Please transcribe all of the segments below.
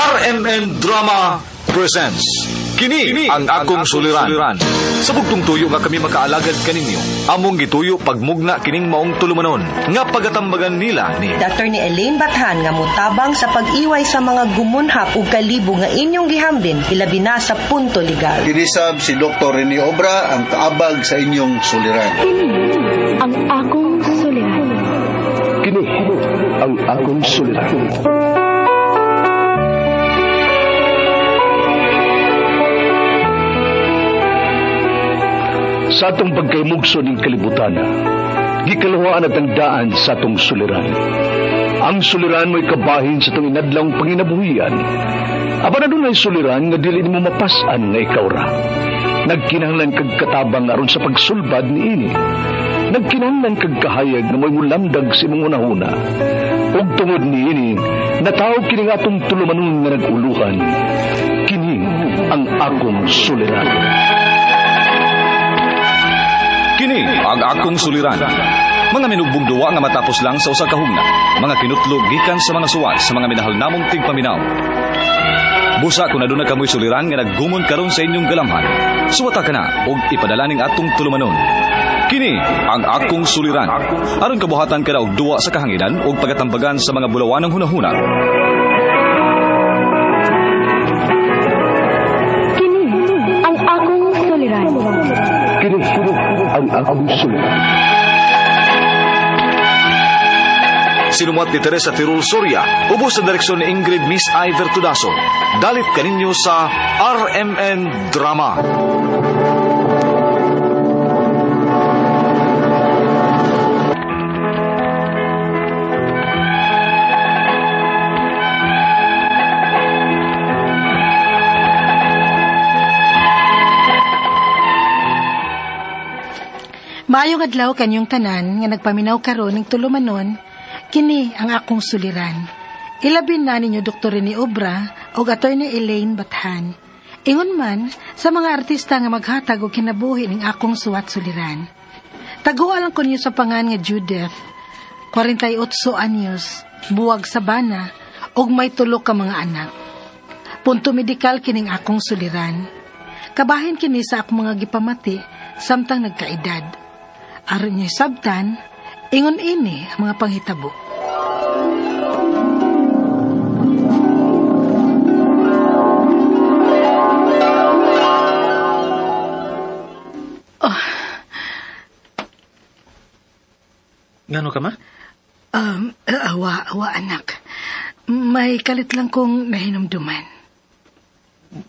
RMN Drama presents Kini ang akong suliran. Sa bugtong tuyo nga kami makaalagad kaninyo. Among gituyo pagmugna kining maong tulumanon nga pagatambagan nila ni Dr. ni Elaine Bathan nga mutabang sa pag-iway sa mga gumunhap ug kalibo nga inyong gihambin ilabi na sa punto legal. Kinisab si Dr. Rene Obra ang kaabag sa inyong suliran. Kini ang akong suliran. Kini ang akong suliran. Sa atong pagkaymugso ning kalibutan, gikaluhaan at ang daan sa atong suliran. Ang suliran mo'y kabahin sa atong inadlawng panginabuhian. Apan adunay suliran nga dili nimo mapas-an nga ikaw ra. Nagkinahanglan kag katabang aron sa pagsulbad niini. Nagkinahanglan kag kahayag nga mo'y mulamdag sa imong hunahuna. Ug tungod niini, natawag kini nga atong tulumanon nga nag-uluhan. Kini ang akong suliran. Kini ang akong suliran. Mga minugbong duwa nga matapos lang sa usa ka hugna. Mga kinutlog gikan sa mga suwat sa mga minahal namong tigpaminaw. Busa kung aduna kamoy suliran nga naggumon karon sa inyong galamhan. Suwata ka na og ipadala ning atong tulumanon. Kini ang akong suliran. Aron kabuhatan ka na og duwa sa kahanginan og pagatambagan sa mga bulawanong hunahuna. Kini ang akong suliran. Kini ang akong suliran. Sinumuat ni Teresa Tirul Soria, ubos sa direksyon ni Ingrid Miss Iver Tudaso. Dalit kaninyo sa RMN Drama. Maayong adlaw kanyong tanan nga nagpaminaw karon ning tulumanon, kini ang akong suliran. Ilabi na ninyo Dr. Rene Obra ug Attorney Elaine Bathan. Ingon man sa mga artista nga maghatag og kinabuhi ning akong suwat suliran. Taguan lang ko ninyo sa pangan nga Judith, 48 anyos, buwag sa bana ug may tulo ka mga anak. Punto medikal kining akong suliran. Kabahin kini sa akong mga gipamati samtang nagkaedad. Aron niyo sabtan, ingon ini ang mga panghitabo. Ngano ka, ma? Awa, awa anak. May kalit lang kong nahinumduman.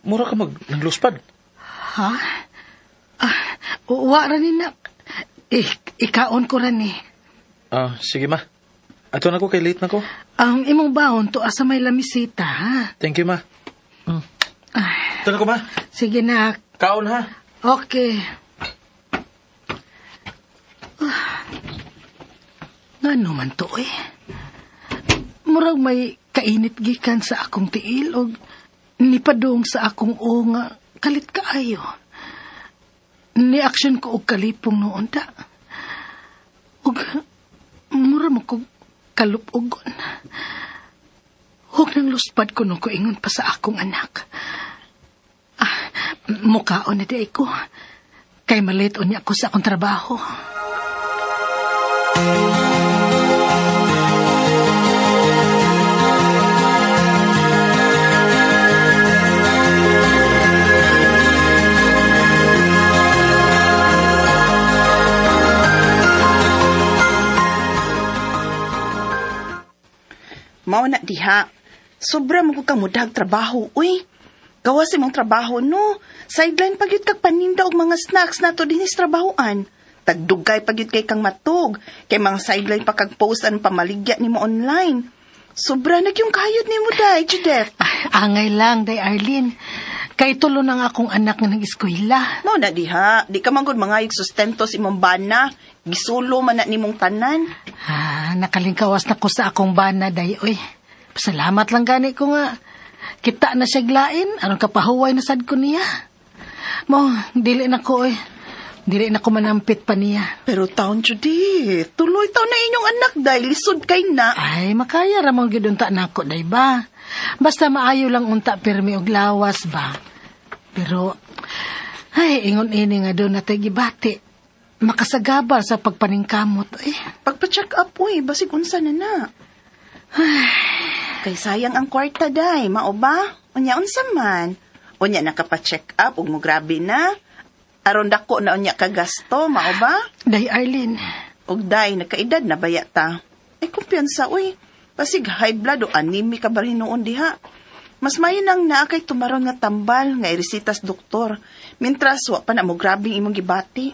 Mura ka mag nangluspad. Ha? Ah, wa ra ni nak. Ikaon ko ra ni. Ah, sige ma. Ato na ko kay late na ko. Ang imong baon to asa may lamisita, ha? Thank you, ma. Ah, Ato na ko, ma. sige nak. Kaon ha. Okay. Ah, ngano man to eh. Murag may kainit gikan sa akong tiil og nipadung sa akong o nga kalit kaayo. Ni-action ko og kalipong noon ta. Og mura mo ko kalupogon. Huwag nang luspad ko nung koingon pa sa akong anak. Ah, mukhaon na di ko. Kay malit unya ko sa akong trabaho. Mao na diha. Sobra mo kang mudag trabaho, uy. Gawas imong trabaho, no. Sideline pagyud kag paninda og mga snacks nato dinhi sa trabahoan. Tagdugay pagyud kay kang matug. Kay mga sideline pa kag post ang pamaligya nimo online. Sobra na yung kayod nimo day, Judith. Ah, angay lang, day Arlene. Kay tulo nang akong anak nga nag-eskwela. Mao na diha. Di ka man gud mangayog sustento sa imong bana. Gisulo man na nimong tanan. Ah, nakalingkawas na ko sa akong bana, day. Uy, pasalamat lang gani ko nga. Kita na siya glain, aron kapahuway na sad ko niya. Mo, dili na ko, oy. Dili na ko manampit pa niya. Pero taon, Judith, tuloy taon na inyong anak dahil lisod kay na. Ay, makaya ramon gyud unta nako day ba? Basta maayo lang unta pirmi og lawas ba. Pero ay ingon ini nga doon natay gibati. Makasagabal sa pagpaningkamot eh. Pagpa-check up, uy, basig unsa na na. Kay sayang ang kwarta, day, mao ba? Unya unsa man? Unya nakapa-check up ug mo grabe na. Aron dako na unya kagasto, mao ba? Day Arlene. Ug day nagkaedad na baya ta. Ay kumpiyansa uy. Basig high blood o anemic ka ba hinuon diha. Mas mayo nang naa kay tumaron nga tambal nga iresitas doktor. Mintras wa pa na mo grabing imong gibati.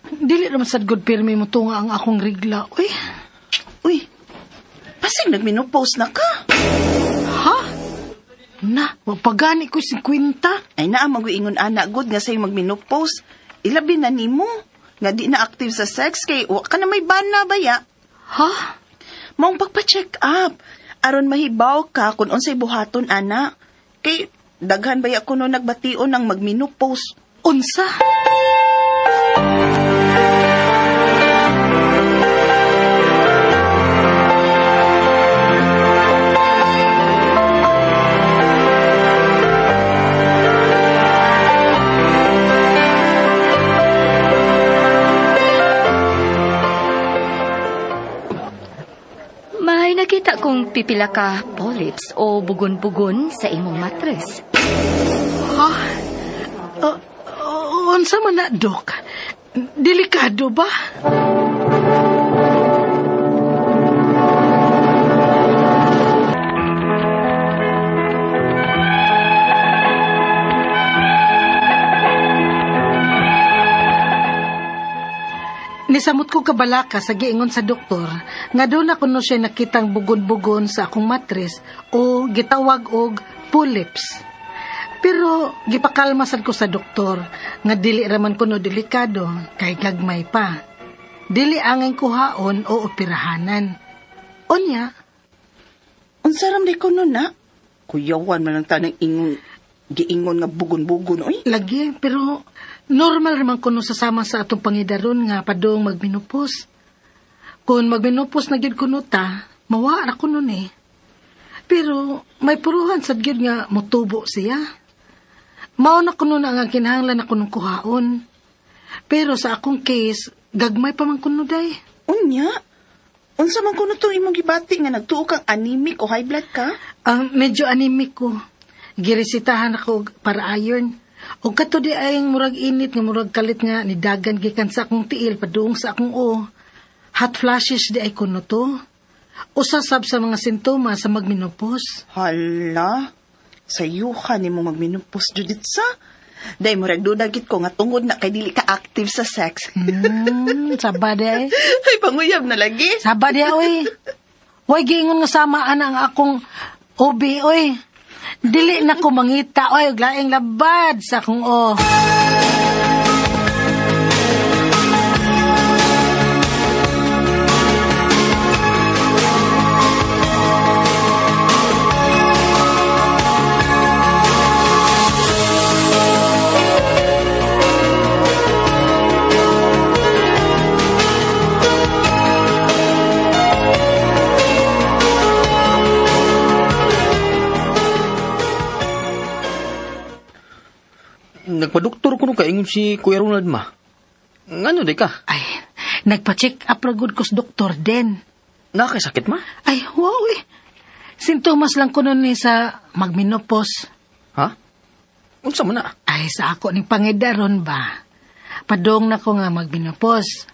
Dili naman sad good pirmi mo tunga ang akong rigla. Uy, Uy. Basig nagmenopause na ka. ha? Na, wa pagani ko 50. Ay naa maguingon ana good nga say magmenopause. Ilabi na nimo nga di na active sa sex kay wa ka na may bana baya. Ha? Maong pagpa-check up aron mahibaw ka kung unsay buhaton ana. Kay daghan baya kuno nagbation ng magmenopause. Unsa? May nakita kong pipila ka polyps o bugon-bugon sa imong matres. Ha? Unsa man na, Dok? Delikado ba? Nisamot ko kabalaka sa giingon sa doktor nga doon ako no siya nakitang bugon-bugon sa akong matres o gitawag og polyps. Pero gipakalma sad ko sa doktor nga dili raman kuno delikado kay gagmay pa. Dili angay kuhaon o operahanan. Unya, Unsa ram di kuno na? Kuyawan man ang tanang ingon giingon nga bugon-bugon oy. lagi pero normal raman kuno sasama sa atong pangidaron nga padung magminupos. Kung magminupos na gyud kuno ta, mawa ra kuno ni. Pero may puruhan sad gyud nga motubo siya. Mao na kuno na ang kinahanglan ako nung kuhaon. Pero sa akong case, gagmay pa man kuno day. Unya? Unsa man kuno tong imong gibati nga nagtuo kang anemic o high blood ka? Ang medyo anemic ko. Giresitahan ako og para iron. Og kato di ay murag init nga murag kalit nga nidagan gikan sa akong tiil padung sa akong o. Hot flashes di ay kuno to. Usa sab sa mga sintomas sa magmenopause. Hala, sayuhan nimo magmenopause Judith sa. Day murag duda gid ko nga tungod na kay dili ka active sa sex. Saba di ay. Ay panguyab na lagi. Saba di ay, oy. Way giingon nga samaan ang akong OB oy. Dili na ko mangita oy, og laing labad sa akong o. Nagpadoktor ko nung kaingon si Kuya Ronald ma. Ngano di ka? Ay, nagpa-check up ra gud ko sa doktor din. Nakasakit ma? Ay, wow eh. Sintomas lang ko nun ni sa magmenopause. Ha? Unsa man na? Ay, sa ako ning pangidaron ba? Padong na ko nga magmenopause.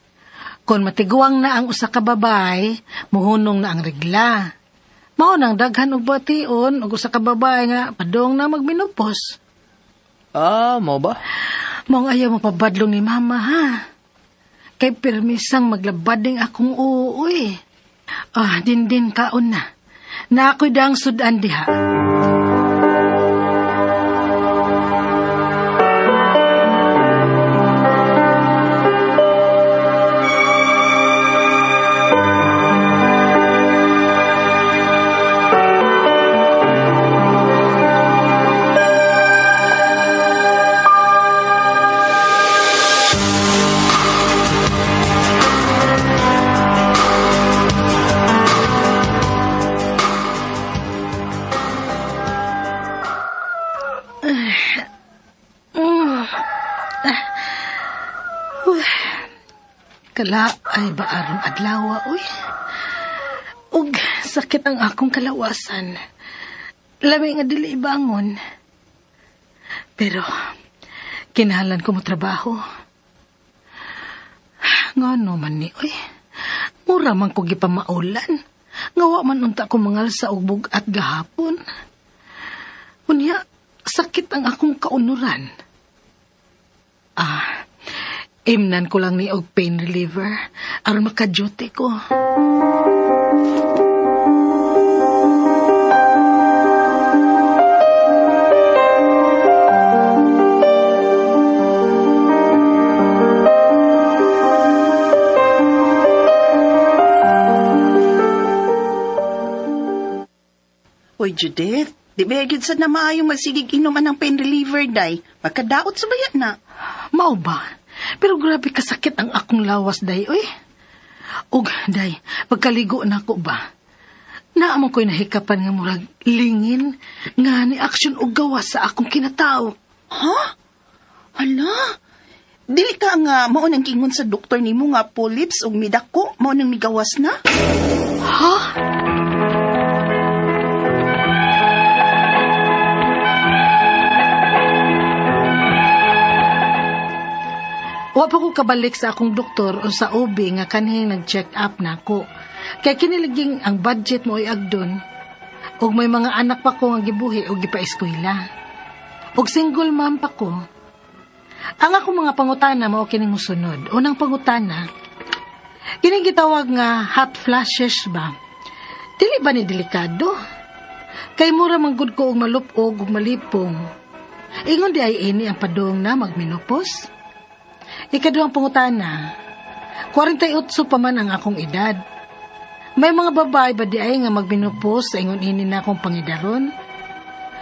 Kung matiguang na ang usa ka babae, muhunong na ang regla. Mao nang daghan og bation og usa ka babae nga padong na magmenopause. Ah, mao ba? Maong ayaw mapabadlong ni mama, ha? Kay permisang maglabading akong uuwi. Ah, din-din kaon na. Na ako'y daang sudan diha. Kala ay ba aron adlaw, uy. Ug sakit ang akong kalawasan. Lami nga dili ibangon. Pero kinahanglan ko mo trabaho. Ngano man ni, uy. Mura man ko gipamaulan. Nga wa man unta ko mangalsa og bug-at gahapon. Unya, sakit ang akong kaunuran. Imnan ko lang ni og pain reliever aron maka-duty ko. Uy, Judith, di ba gyud sad na maayong magsigig inom anang pain reliever, day? Magkadaot sa bayat na. Mao ba? Pero grabe kasakit ang akong lawas, day, uy. Ug, day, pagkaligo na ko ba? Naamo ko'y nahikapan nga murag lingin nga ni aksyon og gawas sa akong kinatao. Ha? Hala? Dili ka nga mao nang kingon sa doktor nimo nga polyps ug midako mao nang migawas na? Ha? Wa pa ko kabalik sa akong doktor o sa OB nga kanhing nag-check up na ako. Kay kiniliging ang budget mo ay agdon. Og may mga anak pa ko nga gibuhi og gipa-eskwela. Og single mom pa ko. Ang akong mga pangutana mao kining mosunod. Unang pangutana, kining gitawag nga hot flashes ba? Dili ba ni delikado? Kay mura man gud ko og malupog ug malipong. Ingon di ay ini ang padung na magmenopause? Ikaduhang pangutana, 48 pa man ang akong edad. May mga babae ba di ay nga magmenopause sa ingon ini na akong pangidaron?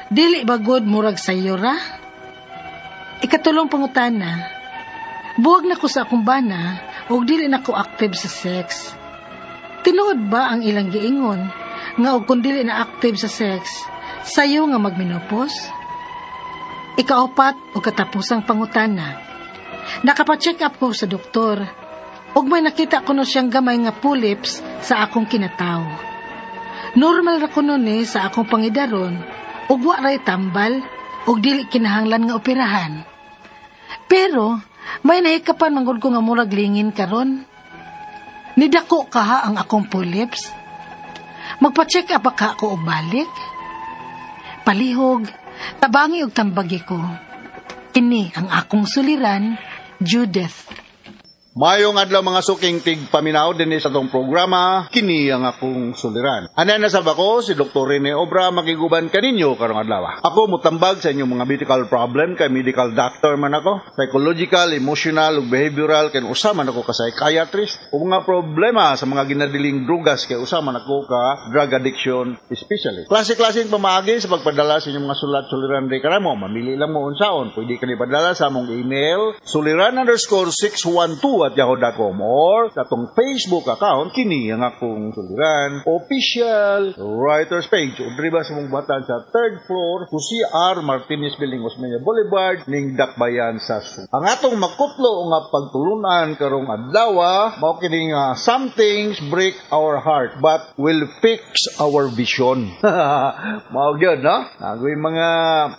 Dili ba good murag sayo ra? Ikatulong pangutana, buwag na ko sa akong bana ug dili na ko active sa sex. Tinuod ba ang ilang giingon nga og kun dili na active sa sex, sayo nga magmenopause? Ikaapat o katapusang pangutana, nakapa-check up ko sa doktor. Ug may nakita ko no siyang gamay nga polyps sa akong kinataw. Normal ra kuno ni sa akong pangidaron, ug wa ray tambal, ug dili kinahanglan nga operahan. Pero may nahikapan manggod ko nga murag lingin karon. Nidako kaha ang akong polyps. Magpa-check up ka ako og balik. Palihog, tabangi og tambagi ko. Kini ang akong suliran, Judith. Mayong adlaw mga suking tigpaminaw dinhi sa atong programa, kini ang akong suliran. Anay na sab ako si Dr. Rene Obra makiguban kaninyo karong adlaw. Ako mutambag sa inyong mga medical problem kay medical doctor man ako, psychological, emotional ug behavioral kay usa man ako ka psychiatrist, ug mga problema sa mga ginadiling drugas kay usa man ako ka drug addiction specialist. Klase-klaseng pamaagi sa pagpadala sa inyong mga sulat suliran diri kanamo, mamili lang mo unsaon. Pwede kani padala sa among email suliran_612@yahoo.com or sa atong Facebook account kini ang akong suliran official writers page o diri ba sa mong batan sa third floor Jose R. Martinez Building, Osmeña Boulevard ning Dakbayan sa Cebu. Ang atong makutlo nga pagtulunan karong adlaw mao kini nga some things break our heart but will fix our vision. Mao gyud, no? Nagoy mga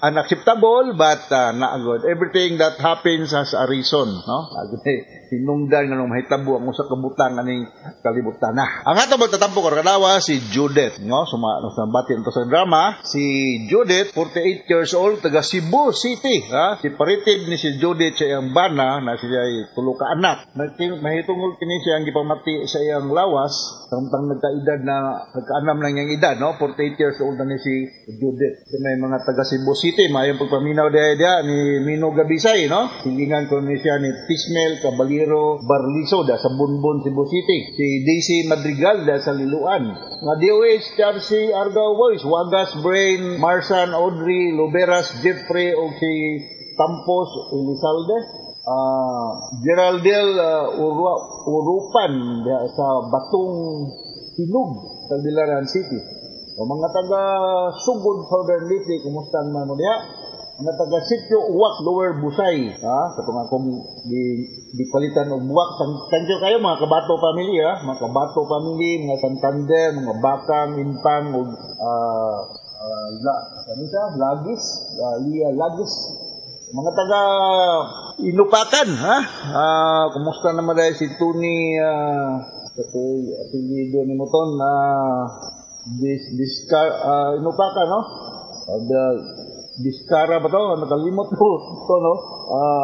unacceptable but naagod. Everything that happens has a reason, no? Nagoy hinungdan nga nung mahitabo ang usa ka butang aning kalibutan na. Ang atong magtatampo karon adlaw si Judith, no? Suma no, bati nito sa drama, si Judith, 48 years old, taga Cebu City, ha? Si paritid ni si Judith sa iyang bana na siya ay tulo ka anak. Mahitungod kini siya ang gipamati sa iyang lawas samtang nagkaedad na nagkaanam lang iyang edad, no? 48 years old na ni si Judith. So, may mga taga Cebu City, mayong pagpaminaw diha ni Mino Gabisay, no? Hilingan ko ni siya ni Tismel Caballero Barliso da sa Bunbun, Cebu City. Si Daisy Madrigal da sa Liloan. Mga DOH, Chelsea Argao Boys, Wagas Brain, Marsan Audrey, Loberas Jeffrey o si Campos Elizalde. Geraldel Urupan da sa Batong Hinug, Tagbilaran City. O mga taga Sugod, Southern Leyte, kumusta man mo diha? Mga taga Sitio Uwak, Lower Busay, ha? Katong akong di palitan og buwak. Thank you kayo, mga Kabato family, ha? Mga Kabato family, mga Santander, mga Bakang, Intang ug la, ano siya? Lagis, Lia Lagis. Mga taga Inupakan, ha? Kumusta naman dahil si Tony, apelyido ni Moton, dis discar Inupakan, no? The Diskara ba to? Nakalimot ko to, no?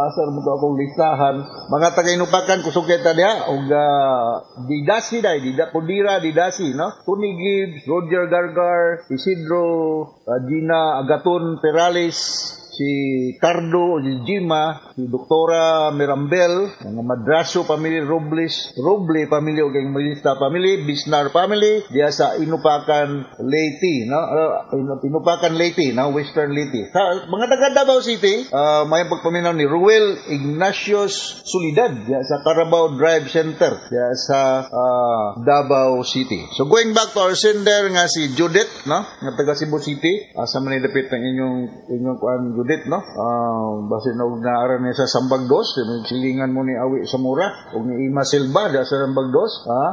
Asa mo to akong listahan. Mga taga Inupakan, kusog kay ta diha og Didasi dai, Dida Kudira Didasi, no? Tony Gibbs, Roger Gargar, Isidro, Gina Agaton Perales, si Cardo, si Jima, si Doktora Mirambel, mga Madraso family, Robles, Roble family ug ang Melista family, Bisnar family, diya sa Inupakan, Leyte, no? Inupakan, Leyte, no? Western Leyte. Sa mga taga Davao City, may pagpaminaw ni Ruel Ignacios Solidad diya sa Carabao Drive Center diya sa Davao City. So going back to our sender nga si Judith, no? Nga taga Cebu City, asa man ni dapit ang inyong kuan, Judith, no? Basin og naara niya sa Sambag Dos, silingan mo ni Awi Samura ug ni Ima Silva diya sa Sambag Dos, ha?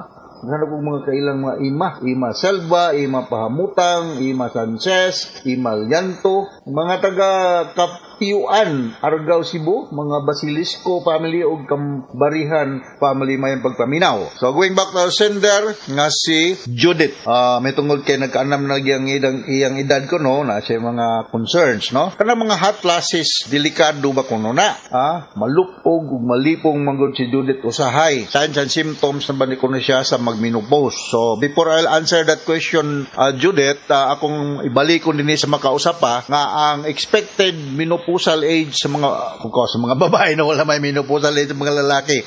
Gano kong mga kailang mga ima. Ima Selva, Ima Pahamutang, Ima Sanchez, Ima Llanto, mga taga Kapiyuan, Argao, Cebu, mga Basilisco family ug Kambarihan family, may pagpaminaw. So going back to our sender nga si Judith. May tungod kay nagkaanam na iyang, iyang edad ko, no, na siya mga concerns, no. Kanang mga hot flashes, delikado ba kuno na? Malupog ug malipong manggod si Judith usahay. Signs and symptoms na ba ni kuno siya sa mag-menopause? So before I'll answer that question, Judith, akong ibalikon dinhi sa makausap pa nga ang expected menopausal age sa mga kung sa mga babae na wala may menopausal age sa mga lalaki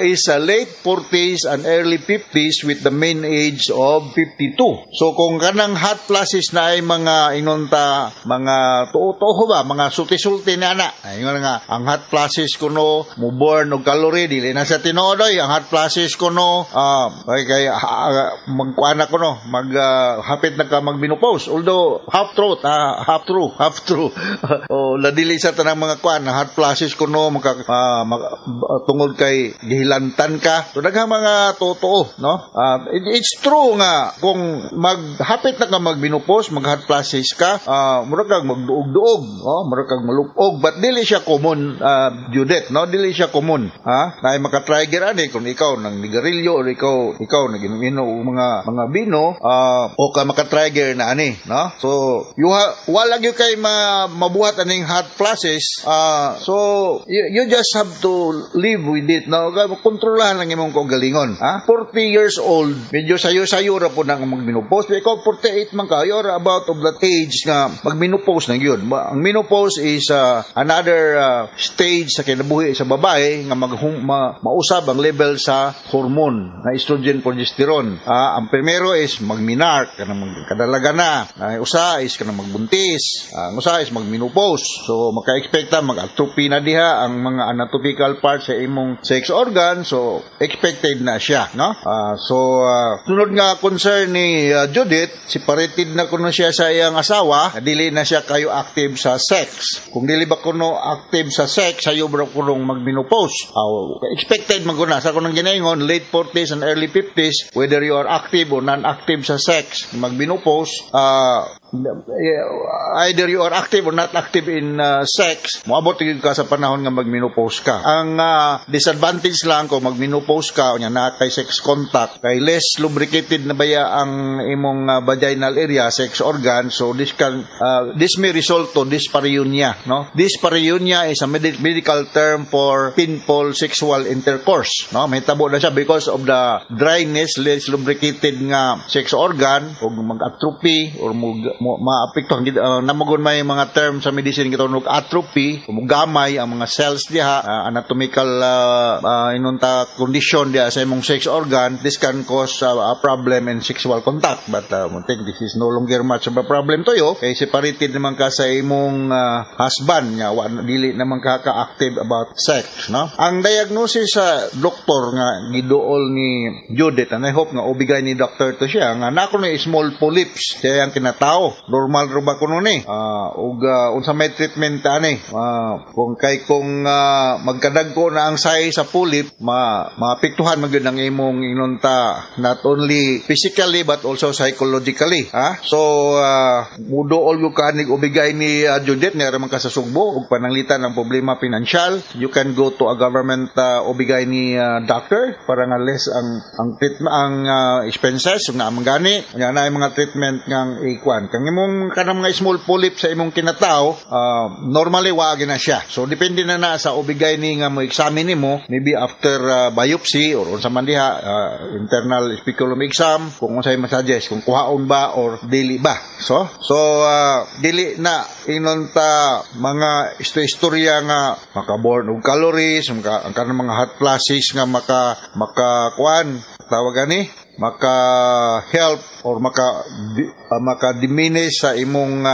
is late 40s and early 50s with the mean age of 52. So kung kanang hot flashes na ay mga inonta mga tuo-tuo ba, mga sulti-sulti na ana. Ay nga ang hot flashes kuno mo burn og calorie, dili na sa tinuod oy. Ang hot flashes kuno ay kay magkuan na kuno mag hapit na ka mag-menopause, although half truth, half true, half true o ladili sa tanang mga kuan, hot flashes kuno maka, tungod kay gihilantan ka. So daghang mga totoo, no? It's true nga kung maghapit na ka mag-menopause, mag hot flashes ka, murag kag magduog-duog, oh, murag kag malupog, but dili siya common, Judith, no? Dili siya common, ha? Naay maka-trigger ani kung ikaw nang nigarilyo or ikaw naginom-inom og mga bino, o ka maka-trigger na ani, no? So you ha, wala gyud kay mabuhat aning hot flashes, so you just have to live with it, no? Kontrolahan lang imong kaugalingon, ha? 40 years old, medyo sayo-sayo ra po nang mag-menopause. Ikaw 48 man ka, you're about of that age nga mag-menopause na gyud. Ang menopause is another stage sa kinabuhi sa babae nga mausab ang level sa hormone na estrogen, progesterone. Ang primero is mag-menarche, kanang magkadalaga na. Usa is kanang magbuntis. Ang usa is mag-menopause. So maka-expect ta mag-atrophy na diha ang mga anatomical parts sa imong sex organ. So expected na siya, no? So sunod nga concern ni Judith, separated na kuno siya sa iyang asawa, dili na siya kayo active sa sex. Kung dili ba kuno active sa sex, sayo bra kunong mag-menopause? Expected man kuno sa kunong ginaingon, late 40s and early 50s, whether you are active or non-active sa sex, mag-menopause, either you are active or not active in sex, moabot gyud ka sa panahon nga mag-menopause ka. Ang disadvantage lang kung mag-menopause ka, unya na kay sex contact, kay less lubricated na baya ang imong vaginal area, sex organ, so this may result to dyspareunia, no? Dyspareunia is a medical term for painful sexual intercourse, no? May tabo na siya because of the dryness, less lubricated nga sex organ ug mag-atrophy or maapektuhan namagon may mga term sa medicine kita og atrophy, gamay ang mga cells diha, anatomical inunta condition diha sa imong sex organ. This can cause a problem in sexual contact, but I think this is no longer much of a problem to you kay separated naman ka sa imong husband nga wa dili naman ka ka-active about sex, no? Ang diagnosis sa doktor nga giduol ni Judith, and I hope nga OB-GYN ni doctor to siya, nga nako na small polyps siya ang kinatao. ko. Normal ra ba kuno ni? Ug unsa may treatment ani? Kung kay kung magkadagko na ang size sa polyp, ma maapektuhan man gyud ang imong inunta, not only physically but also psychologically, ha? So muduol gyud ka nig OB-GYN ni Judith ni man ka sa Sugbo ug pananglitan ang problema financial, you can go to a government OB-GYN ni doctor para nga less ang treatment, ang expenses ug naa man gani nya na mga treatment ngang ikuan kang imong kanang mga small polyp sa imong kinatao. Normally wa na siya, so depende na na sa OB-GYN ni nga mo examine nimo, maybe after biopsy or unsa man diha, internal speculum exam, kung unsay ma-suggest, kung kuhaon ba or dili ba. So dili na inonta mga istorya nga maka-burn og calories, maka, ang kanang mga hot flashes nga maka maka kuan, tawag ani, maka help or maka diminish sa imong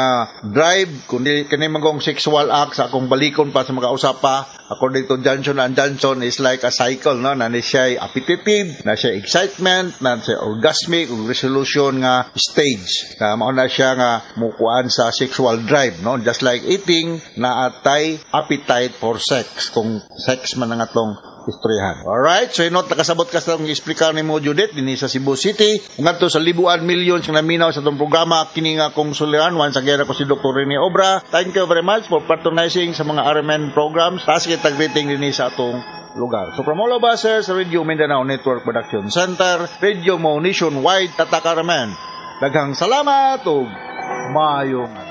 drive, kundi kani magong sexual act. Sa akong balikon pa sa makausap pa, according to Johnson and Johnson, is like a cycle, no, na ni siya appetitive, na siya excitement, na siya orgasmic ug resolution nga stage, na mao na siya nga mukuan sa sexual drive, no? Just like eating, na atay appetite for sex kung sex man ang atong istoryahan. Alright, so inot nakasabot ka sa akong explicar nimo, Judith, dinhi sa Cebu City. Ngadto sa libuan millions nga naminaw sa atong programa kini nga akong suliran. Once again, ako si Dr. Rene Obra. Thank you very much for patronizing sa mga RMN programs. Taas kita greeting dinhi sa atong lugar. So from all of us here sa Radio Mindanao Network Production Center, Radio Mo Nationwide, Tatak RMN. Daghang salamat ug maayong